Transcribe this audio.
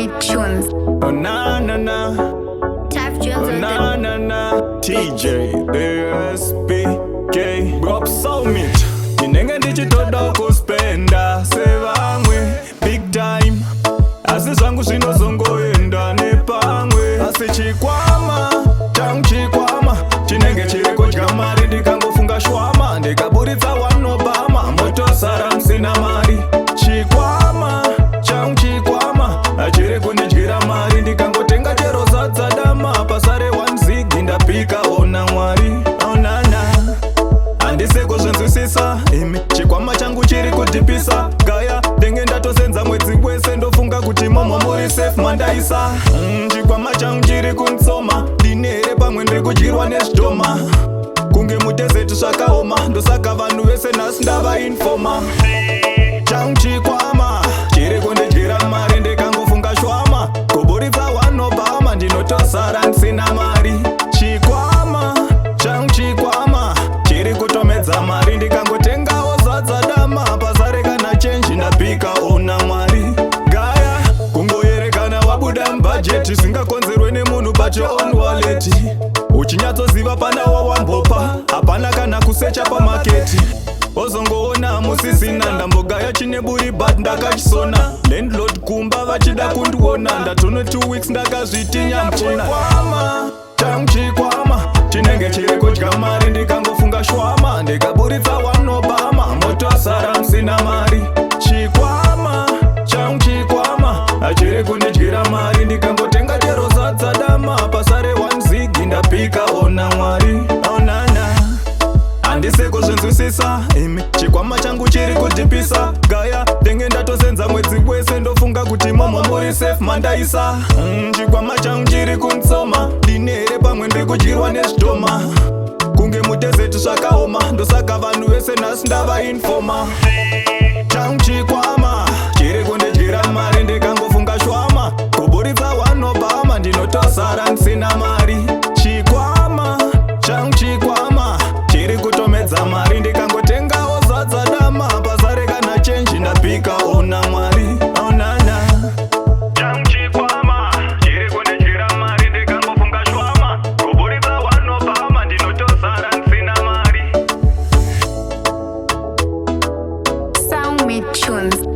Soundmade Tunes. Oh na na na, Tough Jones oh on na the na na. TJ, SPK, Rob Summit. Ndinenge ndichitoda kuspenda sevamwe big time, asi zvangu zvinozongoenda nepamwe. Asi chikwama changu, chikwama chinenge chiri kudya mari. Ndikangofunga shwama, ndikaburitsa one Obama, motosara musina mari. Chikwama changu, chikwama chiri kundidyira mari. Ndikangotenga chero sadza dama, pasare one zigi, ndapika. Ona Mwari, onana, handisi kuzvinzwisisa imi. Chikwama changu chiri kudhipisa gaya. Ndenge ndatosenza mwedzi wese, ndofunga kuti momo muri safe mandaisa. Chikwama changu chiri kuntsoma. Ndine here pamwe ndiri kudyirwa nezvidhoma kunge mudhezeti? Zvakaoma, ndosaka vanhu vese nhasi ndavainfoma. Changu chikwama chiri kundidyira mari. Ndikangofunga shwama, kuburitsa one Obama, ndinotosara ndisina mari. Chikwama changu, chikwama chiri kutomedza mari. Ndikangotengawo zadza dama, pasare kana chenji, ndapika. Ona Mwari, gaya kungoyerekana wabuda mubhajeti, zvingakonzerwe nemunhu, but your own wallet uchinyatsoziva pana wawambopa, hapana kana kusecha pamaketi, ozongoona musisina. Ndambogaya chineburi but ndakachisona. Landlord kumba vachida kundiona, ndatono 2 weeks ndakazvitinya mukona. Chikwama changu, chikwama chinenge chiri kudya mari. Ndikangofunga shwama, ndikaburitsa one Obama, motosara musina mari. Chikwama changu, chikwama chiri kundidyira mari. Ndikangotenga chero sadza dama, pasare one zigi, ndapika. Ona Mwari, onana, handisi kuzvinzwisisa imi. Chikwama changu chiri kudhipisa gaya. Ndenge ndatosenza mwedzi wese, ndofunga kuti momo muri safe mandaisa. Chikwama changu chiri kuntsoma. Ndine here pamwe ndiri kudyirwa nezvidhoma kunge mudhezeti? Zvakaoma, ndosaka vanhu vese nhasi ndavainfoma. Changu chikwama chiri kundidyira mari. Ndikangofunga shwama, kuburitsa one Obama, ndinotosara ndisina mari. Chikwama changu, chikwama chiri kutomedza mari. Ndikangotengawo zadza dama, pasare kana chenji, ndapika. Ona Mwari, onana. Changu chikwama chiri kundidyira mari. Ndikangofunga shwama, kuburitsa one Obama, ndinotosara ndisina mari. Soundmade Tunes.